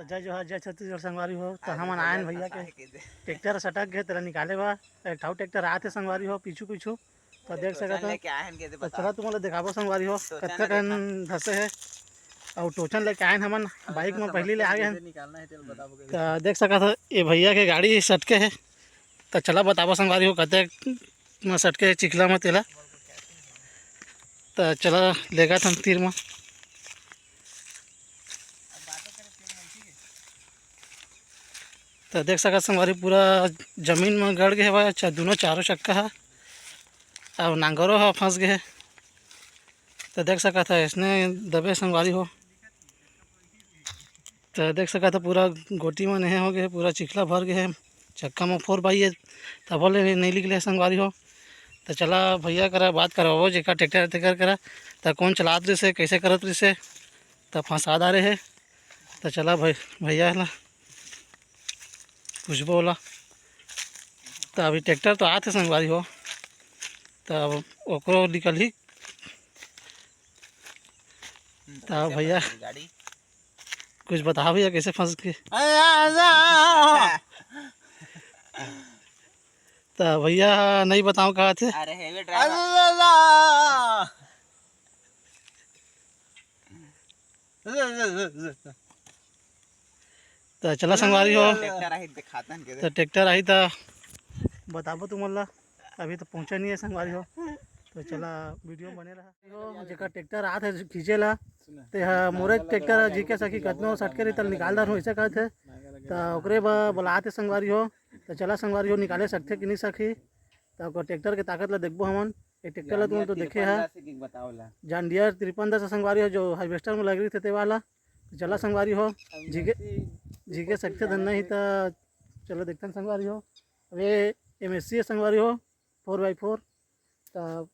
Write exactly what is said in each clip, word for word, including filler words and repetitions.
जय जोहार, जय छत्तीसगढ़ संगवारी हो। त हमन आयन भैया के ट्रैक्टर सटक गे, तेला निकाले बर एक ठा ट्रैक्टर आत हे संगवारी हो, पीछू पीछू। त देख सकत हो। लेके आए हन के तो बता। चला तुमन ला देखाबो संगवारी हो, टोचन कतका ला कन धसे हे। अउ टोचन लेके आयन हमन, बाइक में पहली ले आ गए हन। निकालना है, तेल बताबो के। त देख सकत हो, ये भैया के गाड़ी सटके हे। त चला बताबो संगवारी हो, कतक में सटके हे चिखला में तेला। त चला लेगत हन तीर में। त देख सकत संगवारी, पूरा जमीन में गड़ गए हवय, अच्छा, दोनों चारों चक्का ह, अउ नांगरो ह फंस गए हे। त देख सकत ह, इसने दबे संगवारी हो। त देख सकत ह, पूरा गोटी में नहे हो गए, पूरा चिखला भर गए हे। चक्का में फोर बाई हे, तभो ले नइ निकले संगवारी हो। त चला भैया करा बात करवाबो, जेकर ट्रैक्टर तेकर करा, त कौन चलात रहिसे, कैसे करत रहिसे, त फंसा डारे हे। त चला भाई, भैया ला पूछबो ओला। त अभी ट्रैक्टर तो आत हे संगवारी हो, त अब ओकरो निकलही। त भैया गाड़ी कुछ बता भैया, कैसे फंस के? अरे, अरे, त भैया नहीं बताओ कहा थे। अरे, हेवी ड्राइवर। अरे, अरे, अरे। त चला संगवारी हो। ट्रैक्टर आही दिखातन के। त ट्रैक्टर आही त बताबो तुमन ला। अभी तो पहुंचा नहीं है संगवारी हो। त चला वीडियो बने रहा। हो, जेकर ट्रैक्टर आत हे खींचे ला, ते ह मोरे ट्रैक्टर ह, जीके सखी कतनो सटके रही, तल निकाल डार हो, ऐसे कहत हे। त ओकरे ब-, बुलात हे संगवारी हो। त चला संगवारी हो, निकाले सकथे कि नहीं सखी। त ओकर ट्रैक्टर के ताकत ला देखबो हमन। ये ट्रैक्टर ला तुमन तो देखे हा। जॉन डियर तिरपन दस संगवारी हो, जो हार्वेस्टर में लगे रहिथे ते वाला। त चला संगवारी हो, जीके, जीके सकथे धन नहीं त चला देखथन संगवारी हो। अब ये एमएससी हे संगवारी हो, फोर बाई फोर। त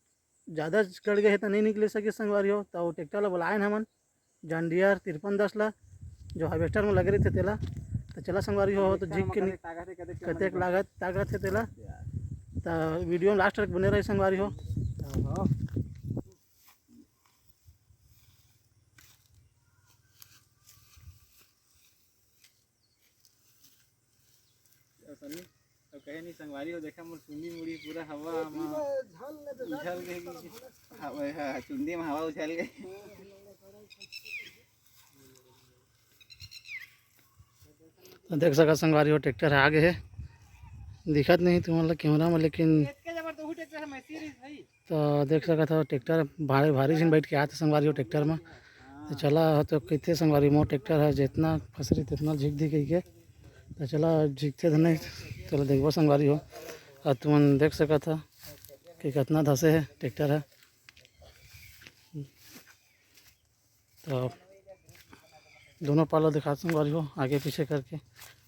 जादा गड़ गए हे त नहीं निकले सके संगवारी हो, त वो ट्रैक्टर ला बुलायन हमन, जॉन डियर तिरपन दस ला, जो हार्वेस्टर में लगे रहिथे तेला। त चला संगवारी हो, त जीक के नि-, कतेक लागत, ताकत हे तेला। त वीडियो में लास्ट तक बने रही संगवारी हो। अउ सन्नी, अउ कहे नहीं संगवारी हो, देखा मोर चुंदी मुड़ी पूरा हवा में उझल गे हे। हवा, हाँ, चुंदी में हवा उझल गे। त देख सकत संगवारी हो, ट्रैक्टर आ गे हे, दिखत नहीं तुमन ला कैमरा में, लेकिन त देख सकत हो, ट्रैक्टर भारी, भारी झिन बैठ के आत हे संगवारी हो ट्रैक्टर में। त चला हो तो कहिथे संगवारी, मोर ट्रैक्टर हे, जितना फसरी तितना झिक दी कहिके। त चला झिकथे धन नहीं, चला देखबो संगवारी हो। अउ तुमन देख सकत हो कि कितना धसे हे ट्रैक्टर हे। त दोनों पाला दिखात संगवारी हो, आगे पीछे करके।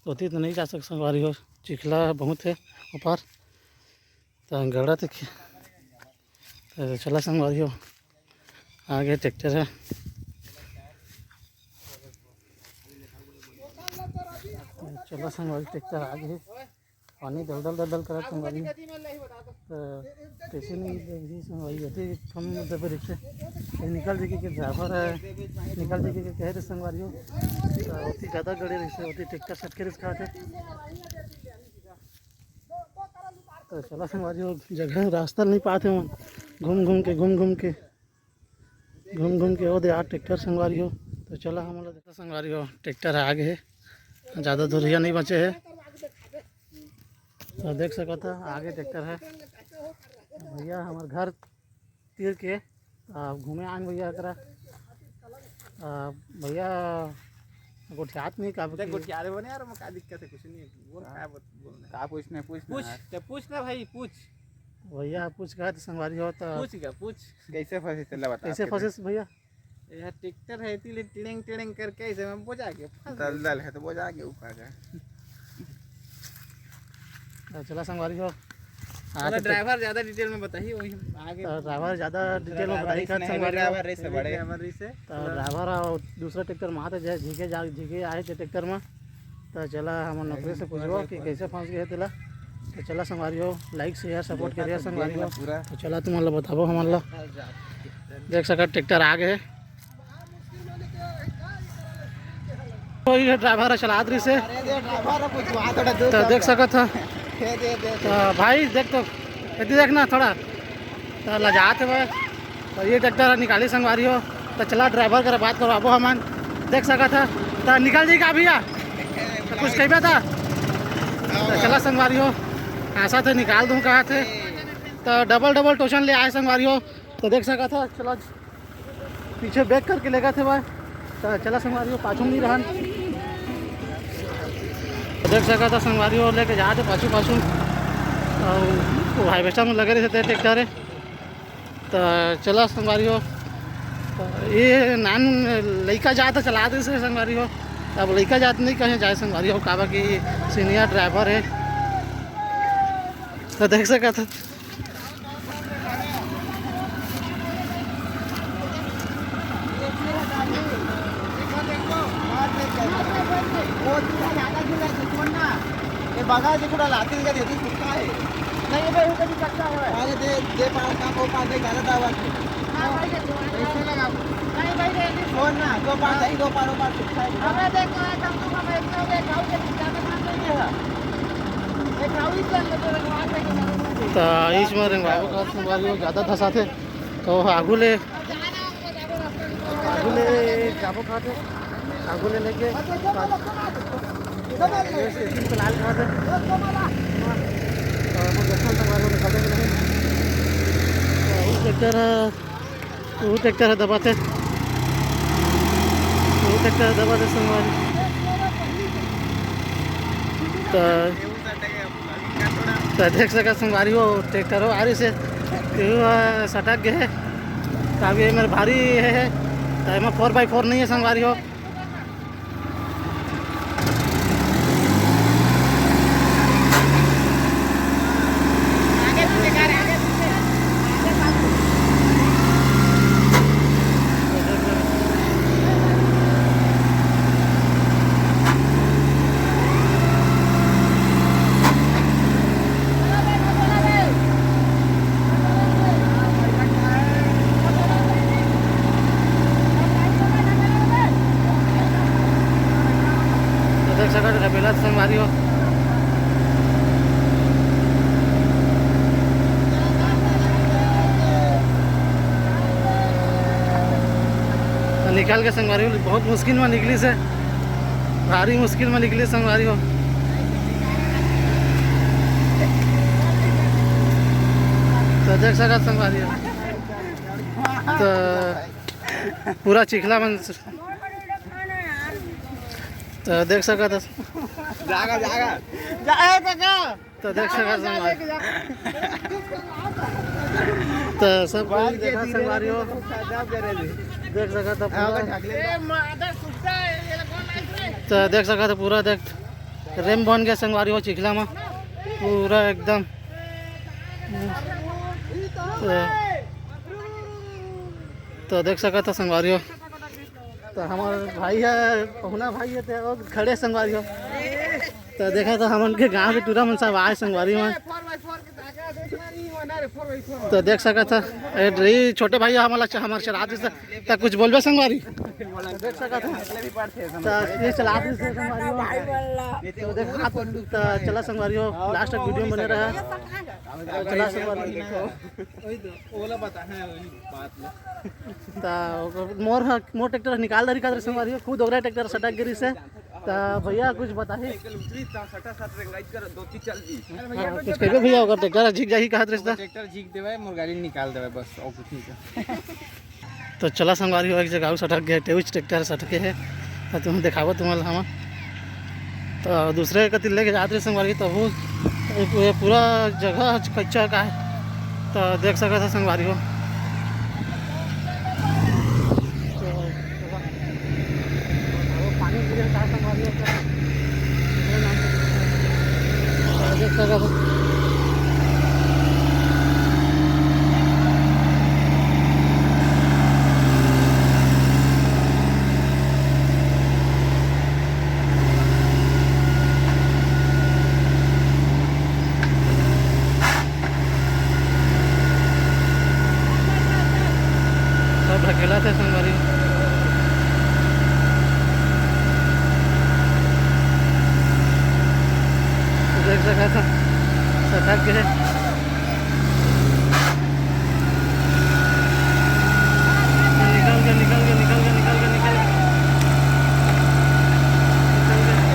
ओती तो नहीं जा सक संगवारी हो, चिखला बहुत हे ऊपर। त गड़ा तक त चला संगवारी हो, आगे ट्रैक्टर हे। त चला संगवारी, ट्रैक्टर आगे हे। पानी दलदल दलदल करत संगवारी। त कैसे नहीं देखी संगवारी, अति कम दबे रहिथे। ये निकल जाही के ड्राइवर हे, निकल जाही के कहे रहे संगवारी हो। त अति ज़्यादा गड़े रहिथे, अति ट्रैक्टर सटके रहिथे खाते। त चला संगवारी हो, जगह रास्ता नहीं पाते हो, घूम घूम के, घूम घूम के, घूम घूम के ओ दे आ ट्रैक्टर संगवारी हो। त चला हमन ला देखा संगवारी हो, ट्रैक्टर आगे हे, ज़्यादा दूरिया नहीं बचे हे। त देख सकत ह, आगे ट्रैक्टर हे भैया, हमर घर तीर के। आ, घूमे आन भैया करा। आ, भैया गोठियात नहीं का देख, बकी? गोठिया दे बने यार, ओमा का दिक्कत हे, कुछ नहीं हे। बोल, हाँ। का बोल, बोलना हे? का पूछना हे, पूछ ना पूछ, यार। ते पूछ ना भाई, पूछ। भैया पूछ का तो संगवारी हो तो पूछ का, पूछ। कैसे फंसे तेला बता कैसे आपके फंसे से भैया? ये ट्रैक्टर हे, इतनी टिड़िंग टिड़िंग करके ऐसे में बोझा के फंस गए। दलदल हे तो बोझा के ऊपर का। त चला संगवारी हो। हाँ, चला, तो ड्राइवर ज़्यादा डिटेल में बताही, वही आगे। त ड्राइवर ज़्यादा डिटेल में ड्राइवर बताही का इसने संगवारी हो। ड्राइवर रहिसे बड़े। ड्राइवर रहिसे। त ड्राइवर अउ दूसरा ट्रैक्टर में आते जाए, झीके जा, झीके आए थे ट्रैक्टर में। त चला हमन ओकरे से पूछबो कि कैसे फंस गए तेला। त चला संगवारी हो, लाइक शेयर सपोर्ट करिए संगवारी हो। पूरा। त चला तुमन ला बताबो हमन ला। देख सकत ट्रैक्टर आ गए। कोई ड्राइवर ह चलात रहिस हे। अरे दे ड्राइवर ह, कुछ वहाँ थोड़ा दूर तो कर देख दे। सकत ह। दे, दे, दे, दे। तो भाई देख तो, एती देख ना थोड़ा, तो लजात हे भाई। तो ये ट्रैक्टर निकाली संगवारी हो, तो चला ड्राइवर करा बात करवाबो हमन। देख सकत ह, तो निकल जाई का भैया? तो कुछ कहिबे था? तो चला संगवारी हो, आशा थे निकाल दूँ कहा थे। तो डबल डबल टोचन ले आए संगवारी हो, तो देख सकत ह। चला पीछे बैक करके लेगा थे भाई। तो चला संगवारी हो, पाछू में नहीं रहन। देख सकत ह संगवारी हो, लेके जात हे पाछू पाछू। और वो हार्वेस्टर में लगे रहिथे ट्रैक्टर हे। तो चला संगवारी हो, तो ये नान लइका जात हे, चला दे से संगवारी हो। अब लइका जात नहीं कहे जाए संगवारी हो, काबर कि सीनियर ड्राइवर हे। तो देख सकत ह। ये बगा जे थोड़ा लाती का दे दी, सुखा है। नहीं, ये तो कभी कच्चा है। अरे दे, दे पार का, वो पार दे, ज्यादा दावा है। हाँ भाई, ये तो ऐसे लगा। नहीं भाई, ये नहीं। छोड़ ना, दो पार नहीं, दो पार, वो पार सुखा है। अबे देख, तो है, कम से कम इतना दे, खाओ के ज्यादा काम नहीं है। ये खाओ ही चल, तो रंगवा देंगे, ज्यादा काम नहीं है। तो इसमें रंगवा का संगवारी हो, ज्यादा धसाथे। तो आगू ले, आगू ले जाबो खाते, आगू ले लेके ये स्टेशन पे लाल खाते। तो वो देखो संगवारी हो निकलते कि नहीं। तो वो ट्रैक्टर है, वो ट्रैक्टर है दबाते, वो ट्रैक्टर है दबाते संगवारी। तो तो देख सकत संगवारी हो, ट्रैक्टर हो आ रही से, तेहू ह सटक गए। तो अभी ये मेरे भारी हे, तो एमा फोर बाई फोर नहीं है संगवारी हो। तो देख सकत हो, रेपेला संगवारी हो। तो निकाल के संगवारी हो, बहुत मुश्किल में निकली से, भारी मुश्किल में निकली संगवारी हो। तो देख सकत संगवारी हो, तो पूरा चिखला मन, तो देख सकत हस। जागा, जागा। जाए काका। तो देख सकत हस संगवारी। तो सब कोई देखा संगवारी हो। देख सकत हस पूरा। तो देख सकत हस पूरा, देख रेम बन गया संगवारी हो चिखला में पूरा एकदम। तो, तो देख सकत हस संगवारी हो। तो हमार भाई है, पहुना भाई है, तो वो खड़े संगवारी हो। तो देखा तो हमन के गांव के टूरा मन सब आए संगवारी मन। तो देख सकत ह, ये रही छोटे भाई हमारा, हमारे चला दे, तो कुछ बोलबे संगवारी? तो देख सकत ह, तो ये चला दे संगवारी हो। तो देख, हाँ, तो चला संगवारी हो, लास्ट तक वीडियो में बने रहा। तो चला संगवारी हो। तो मोर ह, मोर ट्रैक्टर निकाल दे रही का संगवारी हो, खुद ओकरा ट्रैक्टर सटक गिरी से। तो भैया कुछ बताही। साइकिल उतरी, ता सटा सट रेंगाई कर दो तीन चल दी। हाँ, कुछ कहिबे भैया, अगर ट्रैक्टर झिक जाही कहत रहिस त? ट्रैक्टर झिक देवे, मोर गाड़ी निकाल देवे बस, और कुछ नहीं कर। तो चला संगवारी हो, एक जगह अउ सटक गए, टेउच ट्रैक्टर सटके है, तो तुम दिखाबो तुम्हारा हम। तो दूसरे कति लेके जात रहे संगवारी, तो वो ये पूरा जगह कच्चा का है, तो देख सकत ह संगवारी हो। तो वो पानी गिरे का संगवारी हो, तो देख सकत ह। सब ढकेला थे संगवारी। सटक के। निकल के, निकल के, निकल के, निकल के, निकल के। निकल के।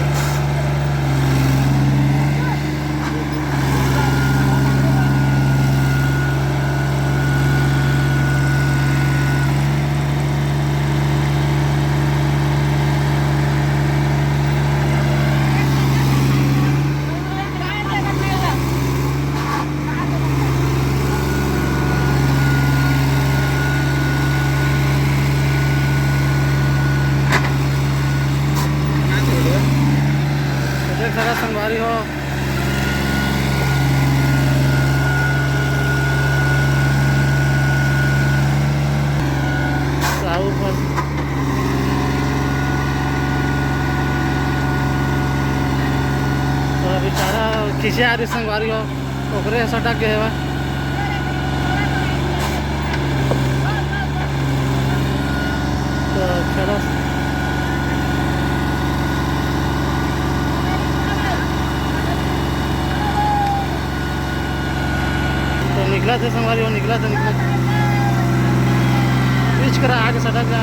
तो देख सकत संगवारी हो, साहू फस-, तो अभी चारा खींचे आ रही संगवारी हो, ओकरे सटक गए हवय। तो चलो। तो निकला थे संगवारी हो, निकला थे, निकला थे। बीच करा आगे सटक जा।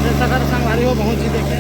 देख सकत संगवारी हो, बहुत चीज देखे।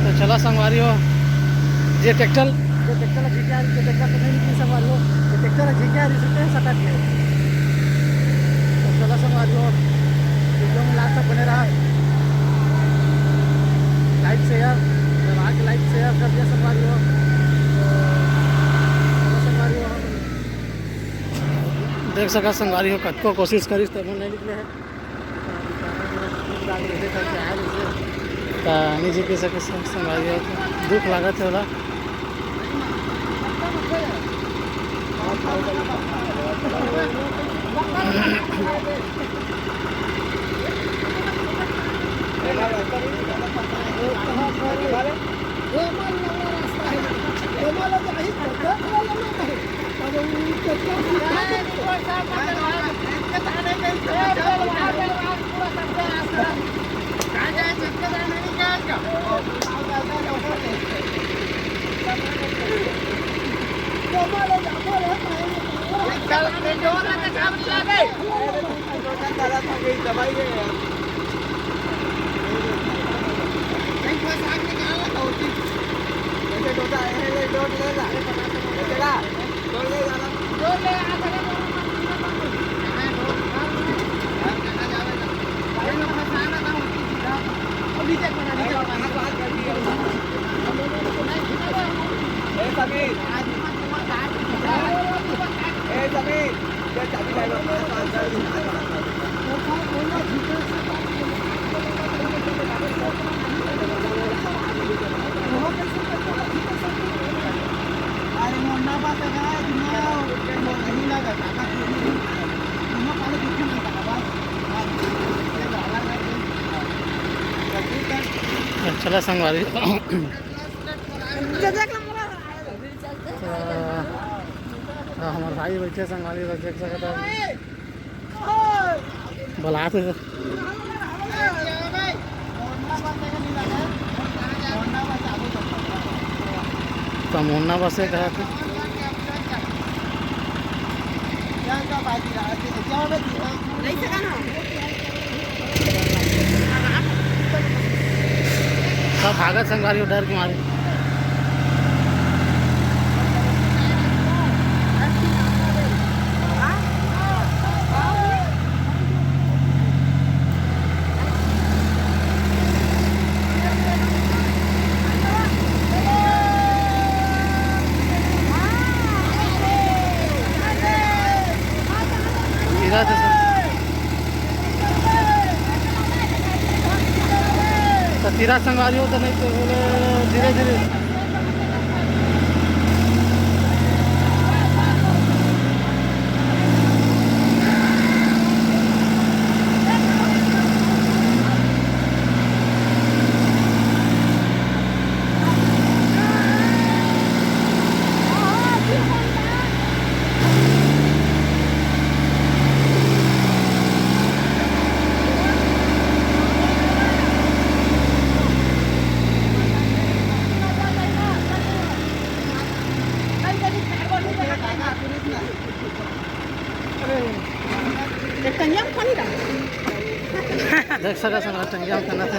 तो चला संगवारी हो, जे ट्रैक्टर, जे ट्रैक्टर ला झिके आ रही, जे ट्रैक्टर तो नहीं निकली संगवारी हो, जे ट्रैक्टर ला झिके आ रही, सुनते हैं सटक गए। तो चला संगवारी हो, वीडियो में लास्ट तक बने रहा। लाइक शेयर, जब आके लाइक शेयर कर दिया संगवारी हो, तो संगवारी हो, देख सका संगवारी हो, कतको कोशिश करिस तब नहीं निकले है। त नहीं जीत सके संग-, संगवारी हो, दुख लागत है ओला। चला संगवारी। तो, तो हमारे भाई बैठे संगवारी, बस देख सकत हव। बलात हे। त मोहना बस हे कहत हे। सब भागत संगवारी हो डर के मारे। त तीरा संगवारी हो, त नहीं तो बोले धीरे धीरे। देख सकत हव टंगिया में खाना था।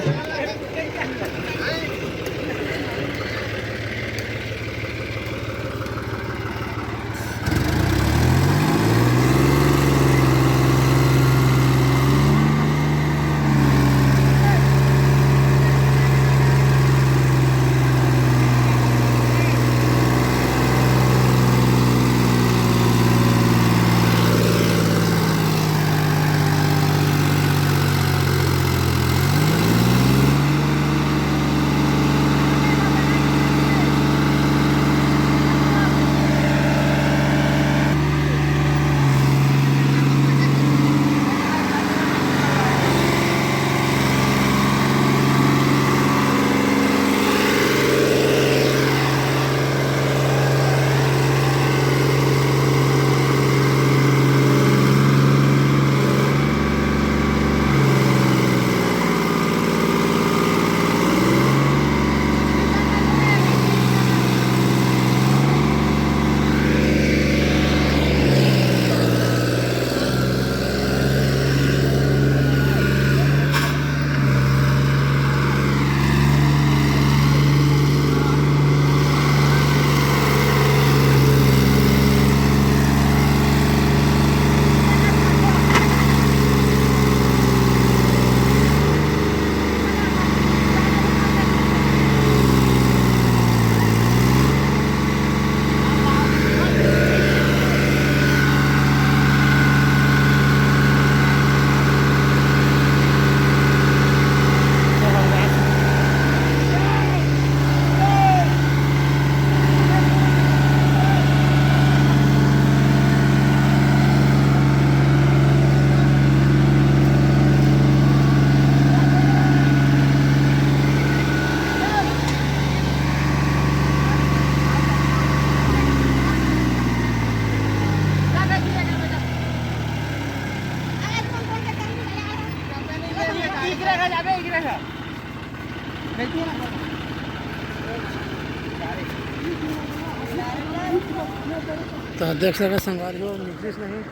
त देख सकत संगवारी हो, निकलिस नहीं।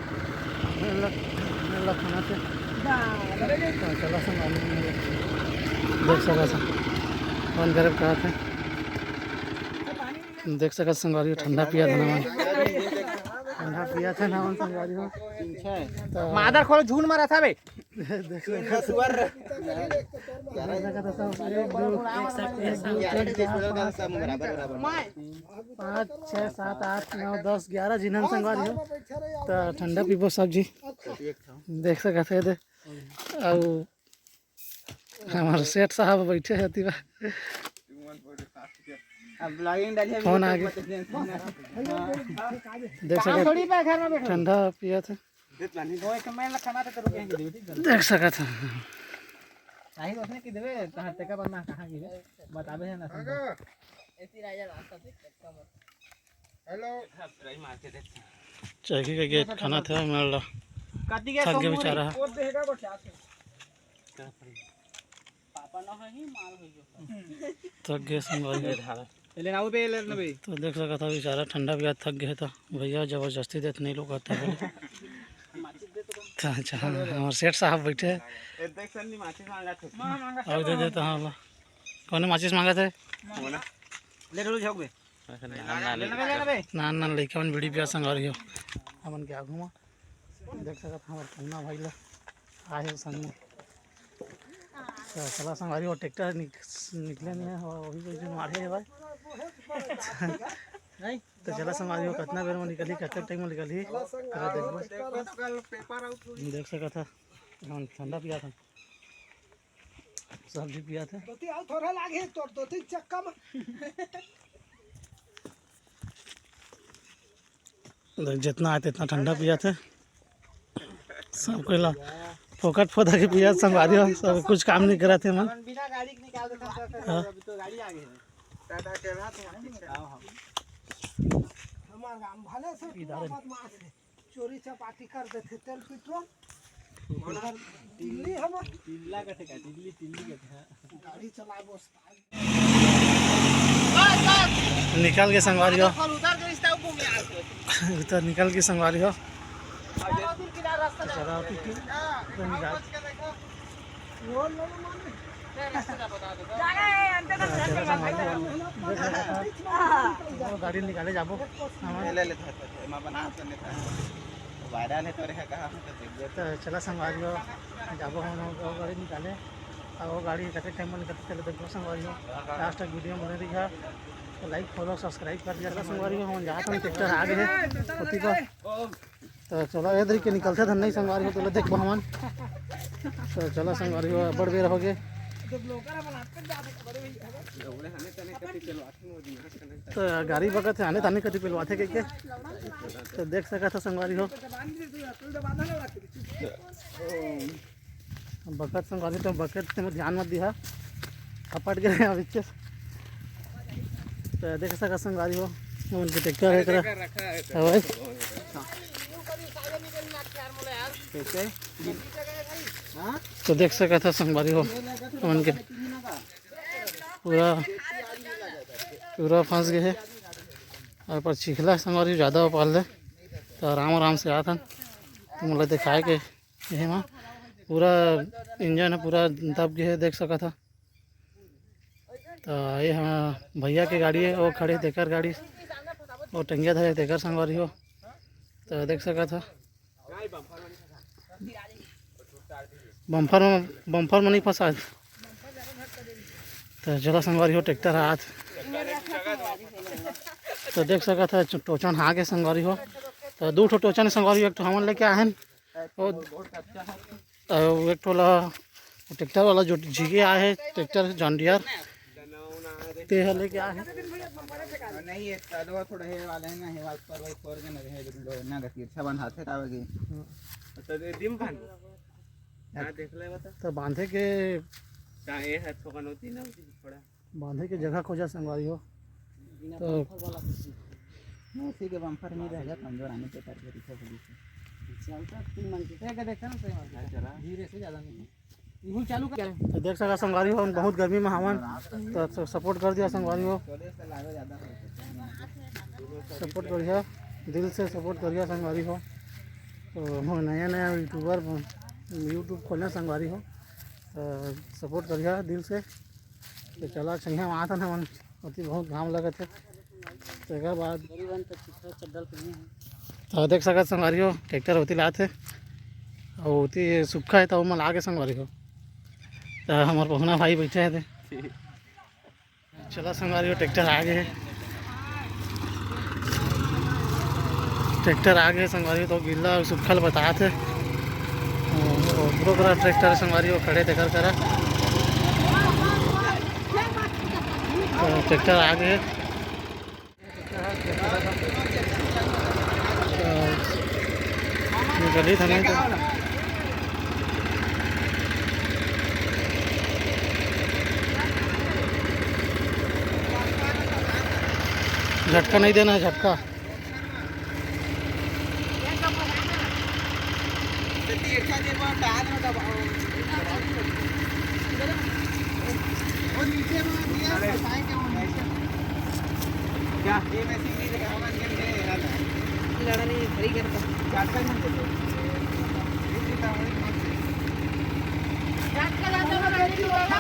मेला, मेला खाना थे। त चला संगवारी हो, देख सकत हव, कौन गरब कहा थे। देख सकत संगवारी हो, ठंडा पिया था ना मन। ठंडा पिया था ना मन संगवारी हो। त मादर खोलो, झूठ मारा था बे। देख सकत हव, एक, दो, एक, दो, एक, दो, चार, पाँच, पाँच, छः, सात, आठ, नौ, दस, ग्यारह झिन हन संगवारी हो। त ठंडा पीबो सब झी। देख सकत हव दे। अउ हमर सेठ साहब बैठे हे तिबा। अब vlogging डालिए, फोन आ गे। देख सकत हव, ठंडा पियत हे। देख सकत हव। नहीं, उसने की देवे, तहां टेका बन्ना कहां की रे? बताबे हे ना। हेलो। चरखी के गेट खाना थे मेड़ ला। काटी गया थक गए सब बेचारा। मोरी। वो देगा बचा के। पापा ना है ही, मार हो गया। थक गए संगवारी। ले ना वो बे, ले ना बे। तो देख सकत हो बेचारा ठंडा पियात थक गए, तो भैया जबरदस्ती देत नहीं लोग आते बोले। तो अच्छा, हमारे सेठ साहब बैठे हैं। ए, देख सन्नी, माचिस मांगा थे। और दे देता हाँ ला। कौन माचिस मांगा थे? ले लो, झोंक बे। नान नान लइका मन बीड़ी पिया संगवारी हो। हमन के आगू म देख सकत हमार पहुना भाई ला आए हे संग में। तो चला संगवारी हो, ट्रैक्टर निक-, निकले नहीं है, वही कोई जो मारे है भाई। तो चला संगवारी हो, कितना बेर में निकली, कितना टाइम में निकली, तेरा देखबो। देख सकत है, हम ठंडा पिया था। सब्जी पिया थे। धोती आउ थोड़ा लागे तोर धोती चक्का में। देख, जितना आए तितना ठंडा पिया थे। सब कोई ला फोकट फोदा के पिया संगवारी हो, सब कुछ काम नहीं करा थे मन। बिना गाड़ी के निकाल देता सर, हाँ। अभी तो गाड़ी आ गई है। टाटा के रहा तो आओ हम। हमार गांव भले से पूरा बदमाश है। चोरी चपाटी कर देथे तेल पेट्रोल। मगर दिल्ली हम टिल्ला कथे का, दिल्ली टिल्ली कथे, हाँ। गाड़ी चलाए बस। निकल के संगवारी हो। उधर निकल के संगवारी हो। चला होती की, तो निकाल। वो गाड़ी निकाले जाबो। ले, ले, ले, ले, ले, मैं बना तो लेता हूँ। वायरल है तो रहे कहाँ हम तो देख लेते। तो चला संगवारी हो, जाबो हम वो गाड़ी निकाले। और वो गाड़ी कते टाइम में निकलते चले देखो संगवारी हो। लास्ट तक वीडियो बने रही है। तो लाइक, फॉलो, सब्सक्राइब कर दिया संगवारी हो। हम जात हम ट्रैक्टर आ गए हैं ओती पर। तो चलो, ए दरी के निकलते धन नहीं संगवारी हो, तो ले देखबो हमन। तो चलो संगवारी हो, बड़ बेर हो गए। तो गाड़ी बगत है, आने ताने कति पेलवाथे के, के। तो देख सकत हो संगवारी हो। बकत संगवारी, तो बकत ते में ध्यान मत दिहा, खपट गए अभी के। तो देख सका संगवारी हो, उनके ट्रैक्टर है एकरा। हाँ भाई। तो देख सका था संगवारी हो, उनके पूरा पूरा फंस गए है। और पर चिखला संगवारी ज़्यादा पाल दे, तो आराम आराम से आथन। तुम लोग दिखाए के एमा पूरा इंजन ह पूरा दब गे हे, देख सकत ह। त ये ह भैया के गाड़ी हे, वो खड़े तेकर गाड़ी, वो टंगिया धरे तेकर संगवारी हो। त देख सकत ह बम्फर में, बम्फर में नहीं फंसा। त चला संगवारी हो, ट्रैक्टर हाथ। त देख सकत ह टोचन हा के संगवारी हो। त दू ठो टोचन संगवारी हो, एक ठो हमन लेके आए हन। ओ, अउ एक ठो ला ट्रैक्टर वाला जो जीके आए हे, ट्रैक्टर जॉन डियर, ते ह लेके आए हे। नहीं, ये कदवा थोड़ा हे वाला है ना, हे वाला पर वही फोर के ना रहे, जो ना गति अच्छा बन हाथे कावे की। तो दे दिम भान। हाँ, देख ले बता। तो बांधे के का ये है, थोकन होती ना, थोड़ा। बांधे के जगह खोजा संगवारी हो। बिना तो बम्फर वाला कुछ नहीं। उसी के बम्फर नहीं रहेगा, कमजोर आने के करके पीछे से पीछे। चलता तीन मन के। एक देखा ना सही बात है। चला। धीरे से, ज़्यादा नहीं। इहू चालू कर। तो देख सका संगवारी हो, हम बहुत गर्मी में हवन, तो स-, सपोर्ट कर दिया संगवारी हो। सपोर्ट करिया, दिल से सपोर्ट करिया संगवारी हो। तो हम नया नया यूट्यूबर, YouTube खोले संगवारी हो, तो सपोर्ट करिया दिल से। तो चला, छइहां में आथन हमन, ओती बहुत घाम लगत हे। तेकर बाद तो देख सकत संगवारी हो, ट्रैक्टर ओती लात हे, अउ ओती सुक्खा हे, त ओमा लागे संगवारी हो। त हमर पहुना भाई बैठे हे ते। चला संगवारी हो, ट्रैक्टर आ गे हे। ट्रैक्टर आ गे संगवारी हो, तो गिल्ला अउ सुक्खा ल बतात हे। ओ, ओकरो करा ट्रैक्टर संगवारी हो, खड़े तेकर करा। तो ट्रैक्टर आ गे हे। तो निकली था नहीं तो। झटका नहीं देना है, झटका। अच्छा, जे बात टायर में दबाओ। वो नीचे में दिया, फंसाए के वो नीचे। क्या? ये वैसे ही नहीं दिखा, हमारे घर के यहाँ था। लड़ा नहीं, घर ही घर का। चार का नहीं देते। ये सीता वही मत से। चार का लाता हूँ, रानी को लाता।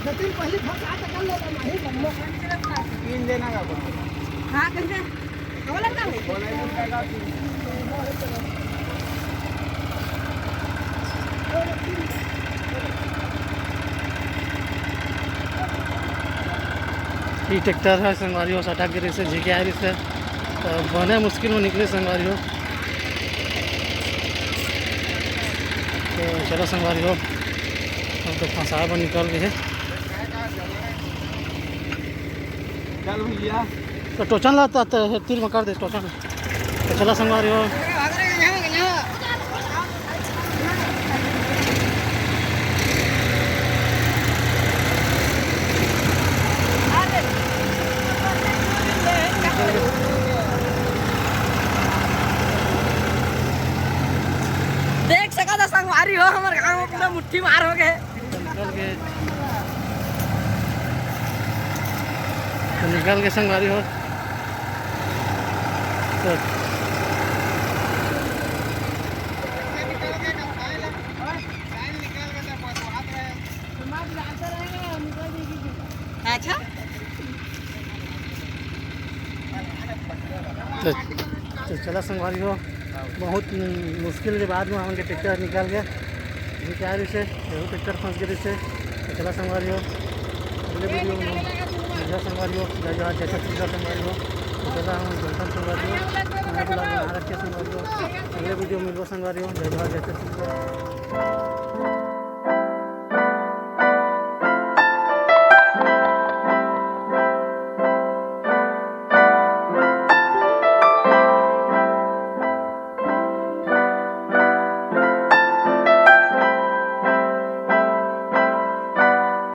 जतिन पहले फंसा तो कर लेता, नहीं बनना। तीन देना का बोला। हाँ, कैसे? ये ट्रैक्टर है संगवारी हो, सटा गिरे से झिके आ रही से, तो बने मुश्किल में निकले संगवारी हो। तो चलो संगवारी हो, हम तो फंसाए पर निकल गए हैं। चल भैया। तो टोचन लाता तो तीर में कर दे टोचन। तो चला संगवारी हो। देख सका था संगवारी हो, हमारे गांव में पूरा मुट्ठी मार हो गए। निकल गए। तो निकल के संगवारी हो। तो अच्छा। तो, तो चला संगवारी हो, बहुत मुश्किल के बाद में हमन के ट्रैक्टर निकल गया। ये क्या रिसे, एहू ट्रैक्टर फंस गए रिसे। तो चला संगवारी हो, अगले वीडियो में मिलबो संगवारी हो। जय जोहार, जय छत्तीसगढ़ संगवारी हो। तो चला हम जंगल संगवारी हो, नया ब्लॉग बना रखे संगवारी हो। अगले वीडियो में मिलबो संगवारी हो। जय जोहार, जय छत्तीसगढ़।